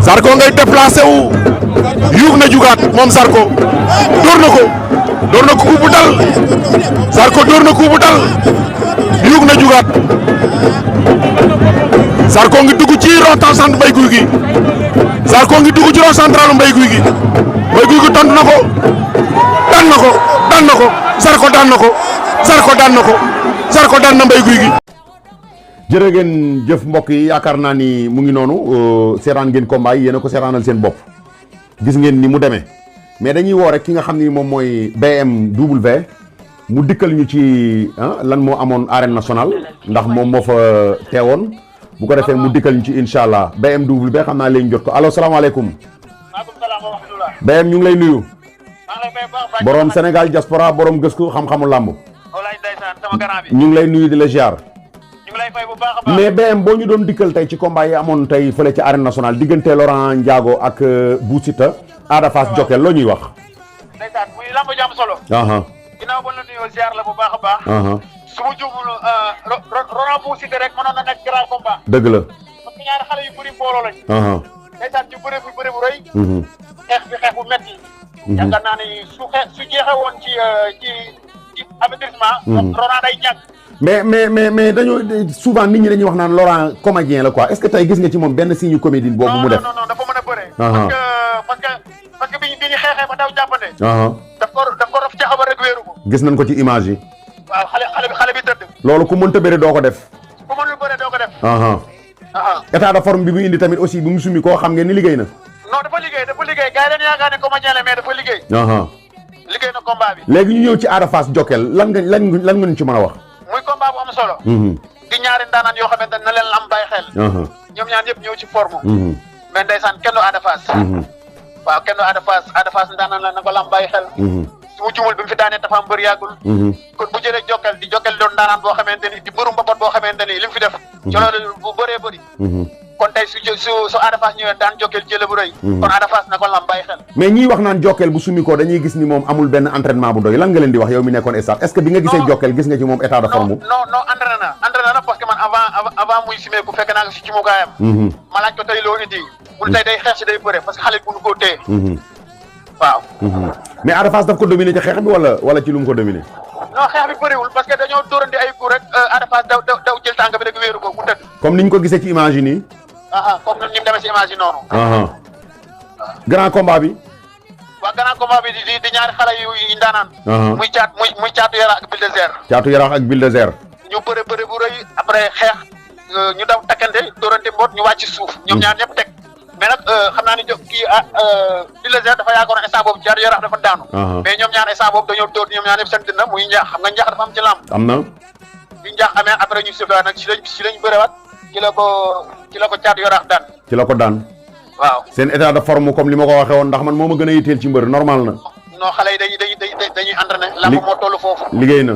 Zarko ngay déplacé wu yuug na jugaat moom Zarko door na ko coup bu dal Zarko door na coup bu dal yuug na jugaat Zarko ngi dugg ci rond central Mbaye Gouy Gui Zarko ngi dugg ci rond central Mbaye Gouy Gui tontu na ko daan na ko Zarko daan na ko Zarko daan na Mbaye Gouy Gui. jërë ngeen jëf mbokk yi yaakaar naa ni mu ngi noonu seetaan ngeen combat yi yéen a ko seetaanal seen bopp gis ngeen ni mu demee mais dañuy woo rek ki nga xam ni moom mooy BMW mu dikkal ñu ci lan moo amoon arène nationale ndax moom moo fa teewoon bu ko defee mu dikkal ñu ci incha allah BMW xam naa léegi jot ko allo salaamaaleykum. BM ñu ngi lay nuyu. borom Sénégal diaspora borom gëstu xam-xamu làmb. ñu ngi lay nuyu di la ziar. mais BM boo ñu doon dikkal tey ci combat yi amoon tey fële ci arène nationale diggante Laurent Ndiago ak Bou Siteu Ada Fass Jokkel loo ñuy wax. ndeysaan muy lamb ju am solo. ginnaaw ba la nuyoo ziar la bu baax a baax. su ma juumul Laurent Bou Siteu rek mënoon na nekk grand combat. dëgg la. parce que ñaari xale yu bëri mbooloo lañ. ndeysaan ñu bëre bu rëy. xeex bu metti. yaakaar naa ni su jeexee woon ci avertissement. Laurent day ñàkk. mais dañoo souvent nit ñi dañuy wax naan Laurent comédien la quoi est-ce que tey gis nga ci moom benn signe comédie boobu mu def. non dafa mën a bëre. parce que bi ñu xeexee ba daw jàppante. daf ko rof caxa ba rek wéeru ko. gis nañ ko ci image yi. waaw xale bi tëdd. loolu ku mënta bëre doo ko def. ku mënul bëre doo ko def. état de forme bi mu indi tamit aussi bi mu sumi koo xam ngeen ni liggéey na. non dafa liggéey gars yi dañu yaakaar ne comédien la mais dafa liggéey. liggéey na combat bi. léegi ñu ñëw ci Ada Fass Jokkel lan nga ñu ci mën a wax. muy combat bu am solo. di ñaari ndaanaan yoo xamante ne na leen am bàyyi xel. ñoom ñaar ñëpp ñëw ci forme. mais ndeysaan kenn du Ada Fass. waaw kenn du Ada Fass ndaanaan la na ko lam bàyyi xel. su mu jumul bi mu fi daanee dafa am mbër yàggul. kon bu jëlee Jokkel doon ndaanaan boo xamante ni di mbëru mbapat boo xamante ni li mu fi def. ci loolu bu bëree bëri. kon tey su Ada Fass ñëwee daan Jokkel jëlee bu rëy. kon Ada Fass na ko lam bàyyi xel. mais ñiy wax naan Jokkel bu sumi ko dañuy gis ni moom amul benn entraînement bu doy lan nga leen di wax yow mi nekkoon stade est-ce que bi nga gisee Jokkel gis nga ci moom état de forme. non entraîné na parce que man avant muy simee ku fekk naa ko si ci mukaayam. ma laaj ko tey loo indi. bul tey day xeex si day bëre parce que xale bu nu koo téye. waaw. mais Ada Fass daf ko dominer ci xeex bi wala ci lu mu ko dominer. non xeex bi bëriwul parce que dañoo dóorandi ay coup rek Ada Fass daw jël tànk bi rek wéeru ko mu tëdd. comme niñ ko gisee ci image yi nii. comme ni mu demee si image yi noonu. grand combat bi. waaw grand combat bi di ñaari xale yu ndaanaan. muy caatu Yaraax ak Bulldozer. caatu Yaraax ak Bulldozer. ñu bëre bu rëy après xeex ñu daw takkante dóorante mboot ñu wàcc suuf ñoom ñaar ñëpp teg mais nag xam naa ni Bulldozer dafa yaakaaroon instant boobu caatu Yaraax dafa daanu. mais ñoom ñaar instant boobu dañoo dóor ñoom ñaar ñëpp seen dina muy njaax xam nga njaax dafa am ci làmb. am na. bi njaax amee après ñu sifla nag ci lañ bërewaat ci la ko caatu Yaraax daan. ci la ko daan. waaw seen état de forme comme li ma ko waxee woon ndax man moo ma gën a yitteel ci mbër normal na. non xale yi dañuy entraîné. lamb moo toll foofu. liggéey na.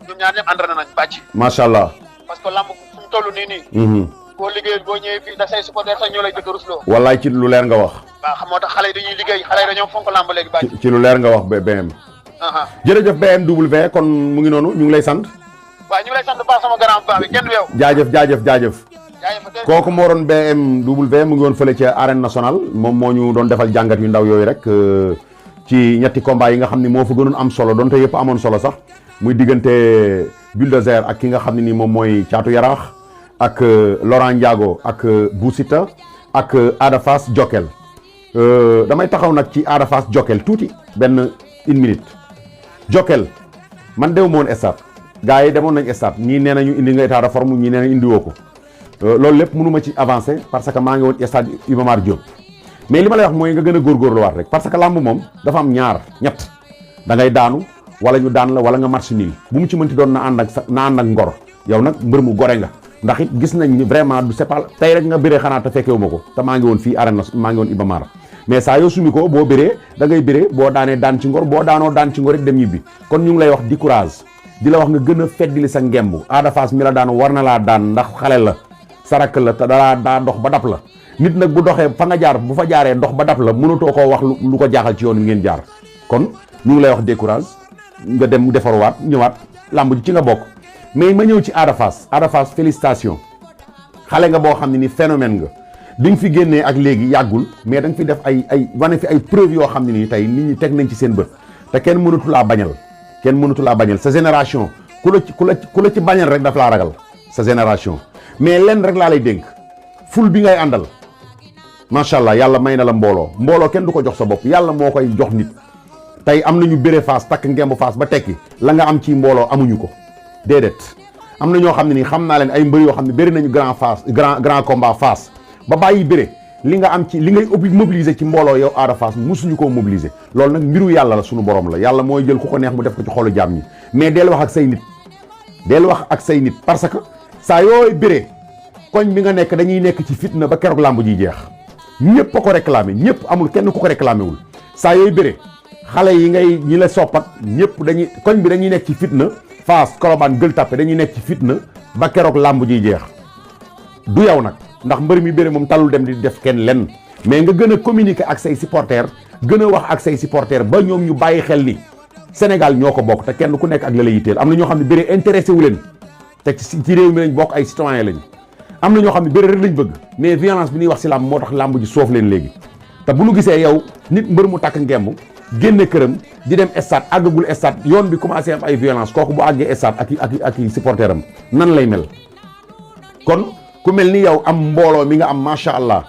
ñoom ñaar ñëpp entraîné nañ bàcc. macha allah. parce que lamb fu mu toll nii. boo liggéeyul boo ñëwee fii da say supporter sax ñoo lay jëkk rusloo. wallaay ci lu leer nga wax. waaw xam moo tax xale yi dañuy liggéey xale yi dañoo fonk lamb léegi bàcc. ci lu leer nga wax BM. jërëjëf BMW kon mu ngi noonu ñu ngi lay sant. waaw ñu ngi lay sant bu baax sama grand papa bi kenn du yow. jaajëf. kooku moo doon BMW mu ngi woon fële ci arène nationale moom moo ñu doon defal jàngat yu ndaw yooyu rek ci ñetti combat yi nga xam ni moo fa gënoon am solo donte yëpp amoon solo sax muy diggante Bulldozer ak ki nga xam ne ni moom mooy caatu Yaraax ak Laurent Ndiago ak Bou Siteu ak Ada Fass Jokkel damay taxaw nag ci Ada Fass Jokkel tuuti benn une minute Jokkel man dew moon stade gars yi demoon nañ stade ñii nee nañu indi nga état de forme ñii nee nañu indiwoo ko loolu lépp mënu ma ci avancer parce que maa ngi woon stade Iba Mar Diop mais li ma lay wax mooy nga gën a góorgóorluwaat rek parce que lamb moom dafa am ñett da ngay daanu wala ñu daan la wala nga match nul bu mu ci mënti doon na ànd ak ngor yow nag mbër mu gore nga ndax it gis nañ ni vraiment du c'est pas tey rek nga bëree xanaa te fekkewu ma ko te maa ngi woon fii arène maa ngi woon Iba Mar mais saa yoo sumi ko boo bëree da ngay bëree boo daanee daan ci ngor boo daanoo daan ci ngor rek dem ñibbi kon ñu ngi lay wax di courage di la wax nga gën a feddili sa ngemb. Ada Fass mi la daan war na laa daan ndax xale la sarak la te daa dox ba dab la nit nag bu doxee fa nga jaar bu fa jaaree dox ba dab la mënatoo koo wax lu ko jaaxal ci yoon wi ngeen jaar kon ñu ngi lay wax décourage nga dem defarwaat ñëwaat làmb ji ci nga bokk. mais ma ñëw ci Ada Fass félicitation xale nga boo xam ne ni phénomène nga bi nga fi génnee ak léegi yàggul mais da nga fi def ay wane fi ay preuve yoo xam ne nii tey nit ñi teg nañ ci seen bët te kenn mënatu laa bañal sa génération ku la ci bañal rek daf laa ragal sa génération mais lenn rek laa lay dénk ful bi ngay àndal macha allah yàlla may na la mbooloo kenn du ko jox sa bopp yàlla moo koy jox nit tey am nañu bëre Fass takk ngemb Fass ba tekki la nga am ci mbooloo amuñu ko déedéet am na ñoo xam ne nii xam naa leen ay mbër yoo xam ne bëri nañu grand combat Fass ba bàyyi bëre li nga am ci li ngay mobiliser ci mbooloo yow Ada Fass musuñu koo mobiliser loolu nag mbiru yàlla la sunu borom la yàlla mooy jël ku ko neex mu def ko ci xolu jaam ñi mais del wax ak say nit parce que saa yooy bëre koñ bi nga nekk dañuy nekk ci fitna ba keroog làmb ji jeex ñëpp a ko réclamé ñëpp amul kenn ku ko réclamé wul saa yooy bëre xale yi ñi la soppat ñëpp koñ bi dañuy nekk ci fitna Fass Colobane Gueule Tapée dañuy nekk ci fitna ba keroog làmb ji jeex du yow nag ndax mbër mi bëre moom talul dem di def kenn lenn mais nga gën a communiquer ak say supporters gën a wax ak say supporters ba ñoom ñu bàyyi xel ni Sénégal ñoo ko bokk te kenn ku nekk ak la la yitteel am na ñoo xam ne bëre intéressé wu leen te ci réew mi lañ bokk ay citoyen lañ am na ñoo xam ne bëre rek lañ bëgg mais violence bi ñuy wax si làmb moo tax làmb ji soof leen léegi te bu ñu gisee yow nit mbër mu takk ngemb génne këram di dem stade àggagul stade yoon bi commencé am ay violence kooku bu àggee stade ak i supporter am nan lay mel kon ku mel ni yow am mbooloo mi nga am macha allah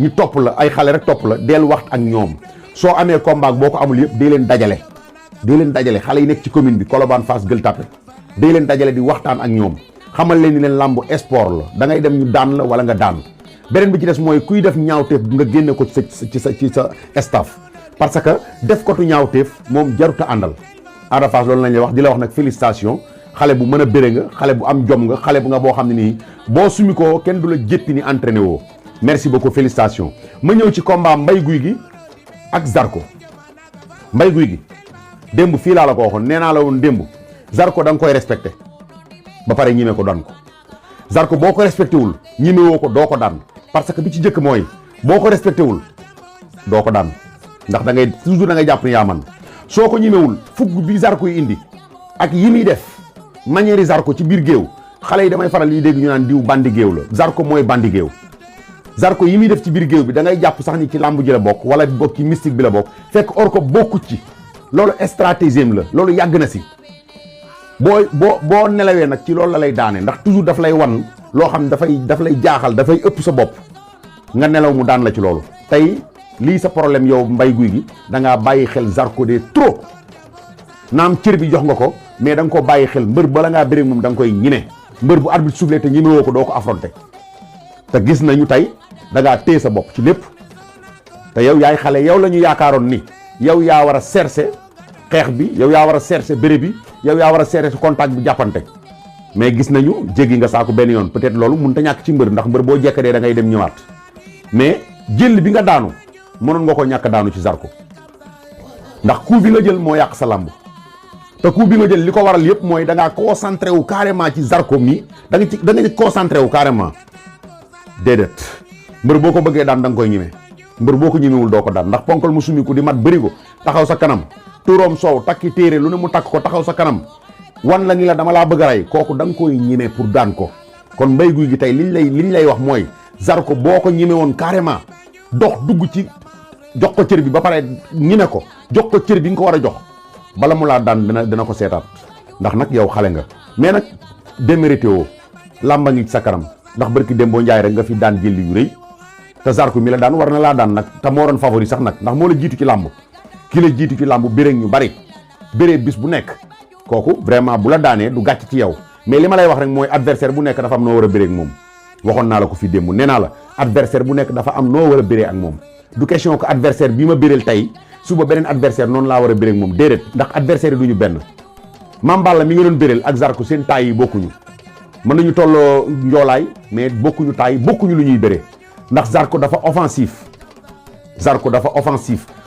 ñu topp la ay xale rek topp la del wax ak ñoom soo amee combat boo ko amul yëpp dee leen dajale xale yi nekk ci commune bi Colobane Fass Gueule Tapée dee leen dajale di waxtaan ak ñoom xamal leen ni leen làmb sport la da ngay dem ñu daan la wala nga daan beneen bi ci des mooy kuy def ñaawteef nga génne ko ci sa staff parce que def ko tu ñaawteef moom jaruta àndal Ada Fass loolu lañ lay wax di la wax nag félicitation xale bu mën a bëre nga xale bu am jom nga xale bu nga boo xam ne nii boo sumi ko kenn du la jéppi ni entraîné woo merci beaucoup félicitation ma ñëw ci combat Mbaye Gouy Gui ak Zarko Mbaye Gouy Gui démb fii laa la ko waxoon nee naa la woon démb Zarko da nga koy respecté ba pare ñime ko daan ko Zarko boo ko respecté wul ñime woo ko doo ko daan parce que bi ci jëkk mooy boo ko respecté wul doo ko daan ndax da ngay toujours da ngay jàpp ni yaa man soo ko ñimewul fugg bi Zarko yi indi ak yi muy def manière Zarko ci biir géew xale yi damay faral yi dégg ñu naan diw bandi géew la Zarko mooy bandi géew Zarko yi muy def ci biir géew bi da ngay jàpp sax ni ci làmb ji la bokk wala bokk ci mystique bi la bokk fekk or ko bokku ci loolu stratégie la loolu yàgg na si boo nelawee nag ci loolu la lay daane ndax toujours daf lay wan loo xam ne daf lay jaaxal dafay ëpp sa bopp nga nelaw mu daan la ci loolu tey lii sa problème yow Mbaye Gouy Gui da ngaa bàyyi xel Zarko de trop naam cër bi jox nga ko mais da nga ko bàyyi xel mbër bala ngaa bëre moom da nga koy ñime mbër bu arbitre soufflé te ñime woo ko doo ko affronté te gis nañu tey da ngaa téye sa bopp ci lépp te yow yaay xale yow la ñu yaakaaroon ni yow yaa war a chercher xeex bi yow yaa war a chercher bëre bi yow yaa war a chercher contact bi jàppante mais gis nañu jéggi nga saako benn yoon peut-être loolu mënut a ñàkk ci mbër ndax mbër boo jekkadee da ngay dem ñëwaat mais jël bi nga daanu mënoon nga ko ñàkk daanu ci Zarko ndax coup bi nga jël moo yàq sa lamb te coup bi nga jël li ko waral yëpp mooy da ngaa concentré wu carrément ci Zarko mi da nga concentré wu carrément déedéet mbër boo ko bëggee daan da nga koy ñime mbër boo ko ñimewul doo ko daan ndax ponkal mu sumiku di mat bëri ko taxaw sa kanam turoom soow takki téere lu ne mu takk ko taxaw sa kanam wan la ni la dama laa bëgg a rey kooku da nga koy ñime pour daan ko kon Mbaye Gouy Gui tey liñ lay wax mooy Zarko boo ko ñime woon carrément dox dugg ci jox ko cër bi ba pare ñime ko jox ko cër bi nga ko war a jox bala mu laa daan dina ko seetaat ndax nag yow xale nga mais nag démérité woo làmba ngi ci sa kanam ndax barki Dembo Njaay rek nga fi daan jël yu rëy te Zarko mi la daan war na laa daan nag te moo doon favori sax nag ndax moo la jiitu ci làmb ki la jiitu ci làmb béré ñu bari béré bis bu nekk kooku vraiment bu la daanee du gàcc ci yow mais li ma lay wax rek mooy adversaire bu nekk dafa am noo war a béré ak moom waxoon naa la ko fi démb nee naa la adversaire bu nekk dafa am noo war a béré ak moom du question que adversaire bi ma béréel tey suba beneen adversaire noonu laa war a béré ak moom déedéet ndax adversaire yi du ñu benn Mame Balla mi nga doon béréel ak Zarko seen taay yi bokkuñu mën nañu tolloo njoolaay mais bokkuñu taay bokkuñu lu ñuy béré ndax Zarko dafa offensif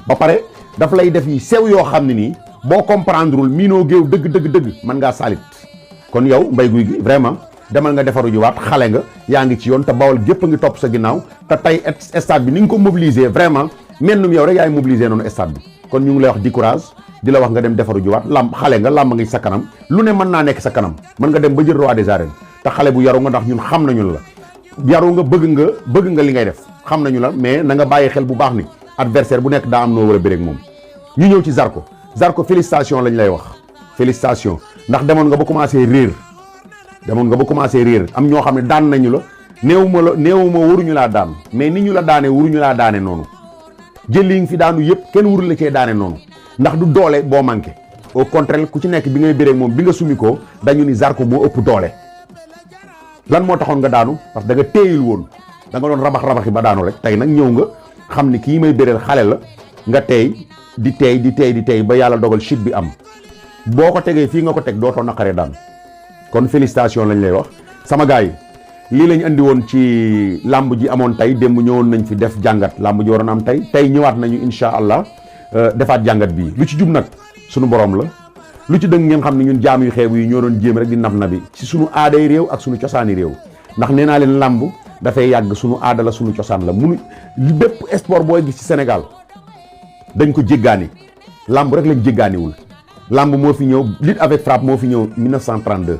ba pare daf lay def yi sew yoo xam ne nii boo comprendreul miinoo géew dëgg mën ngaa salit kon yow Mbaye Gouy Gui vraiment demal nga defaru ji waat xale nga yaa ngi ci yoon te Bawol gépp a ngi topp sa ginnaaw te tey stade bi ni nga ko mobiliser vraiment mennum yow rek yaay mobiliser noonu stade bi kon ñu ngi lay wax di courage di la wax nga dem defaru ji waat lamb xale nga lamb nga ci sa kanam lu ne mën naa nekk sa kanam mën nga dem ba jël roi des arènes te xale bu yaru nga ndax ñun xam nañu la yaru nga bëgg nga li ngay def xam nañu la mais na nga bàyyi xel bu baax ni adversaire bu nekk daa am noo war a bëreeg moom ñu ñëw ci Zarko félicitation lañ lay wax félicitation ndax demoon nga ba commencé réer am ñoo xam ne daan nañu la néewuma waruñu laa daan mais ni ñu la daane waruñu laa daane noonu jël yi nga fi daanu yëpp kenn warul la cee daane noonu ndax du doole boo manqué au contraire ku ci nekk bi ngay bëreeg moom bi nga sumikoo dañu ni Zarko moo ëpp doole lan moo taxoon nga daanu parce que da nga téeyul woon da nga doon rabax-rabaxi ba daanu rek tey nag ñëw nga xam ni kii may bëreel xale la nga teey di teey ba yàlla dogal chute bi am boo ko tegee fii nga ko teg dootoo naqaree daan kon félicitation lañ lay wax sama gars yi lii lañ andi woon ci làmb ji amoon tey démb ñëwoon nañ fi def jàngat làmb ji waroon am tey ñëwaat nañu incha allah defaat jàngat bii lu ci jub nag sunu borom la lu ci dëng ngeen xam ne ñun jaam yu xeebu yi ñoo doon jéem rek di nabi ci sunu aaday réew ak sunu cosaani réew ndax nee naa leen làmb dafay yàgg sunu aada la sunu cosaan la munu bépp sport booy gis ci Sénégal dañ ko jéggaani làmb rek lañ jéggaaniwul làmb moo fi ñëw lutte avec frappe moo fi ñëw 1932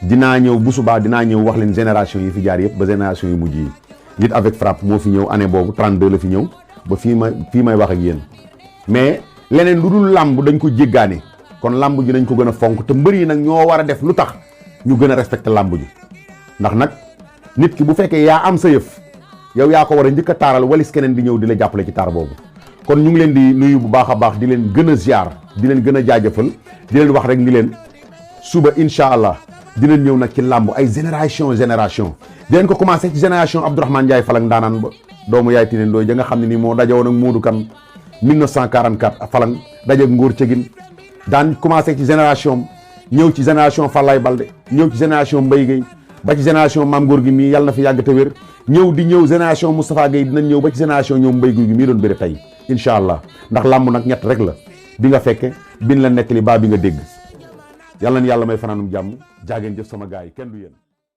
dinaa ñëw bu subaa dinaa ñëw wax leen génération yi fi jaar yëpp ba génération yu mujj yi lutte avec frappe moo fi ñëw année boobu 32 la fi ñëw ba fii may wax ak yéen mais leneen lu dul làmb dañ ko jéggaane kon làmb ji nañ ko gën a fonk te mbër yi nag ñoo war a def lu tax ñu gën a respecté làmb ji ndax nag nit ki bu fekkee yaa am sa yëf yow yaa ko war a njëkk a taaral walis keneen di ñëw di la jàppale ci taar boobu kon ñu ngi leen di nuyu bu baax a baax di leen gën a ziar di leen gën a jaajëfal di leen wax rek ni leen suba incha allah dinañ ñëw nag ci làmb ay génération di leen ko commencé ci génération Abdourahmane Ndiaye Falang ndaanaan ba doomu yaay Tine Ndoye ja nga xam ne nii moo dajewoon ak Modou Kane 1944 Falang daje ak Ngor Cegin daan commencé ci génération ñëw ci génération Fallaye Balde ñëw ci génération Mbaye Gueye ba ci génération Mame Gorgui gi mii yàlla na fi yàgg te wér ñëw génération Moustapha Gueye dinañ ñëw ba ci génération ñoom Mbaye Gueye gi mii doon bëre tey incha allah ndax làmb nag ñett rek la bi nga fekke bin la nettali baa bi nga dégg yàlla na yàlla may fanaanum jàmm jaageen jëf sama gars yi kenn du yéen